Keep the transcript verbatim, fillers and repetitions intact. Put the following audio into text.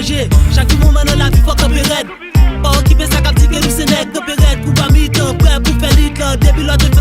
Je, chak jou moman nan lavi fò kanpe rèd. Pa okipe sa k ap di ke nou se nèg kanpe rèd. Konba mitan, prè pou fè lit lan. Depi lòt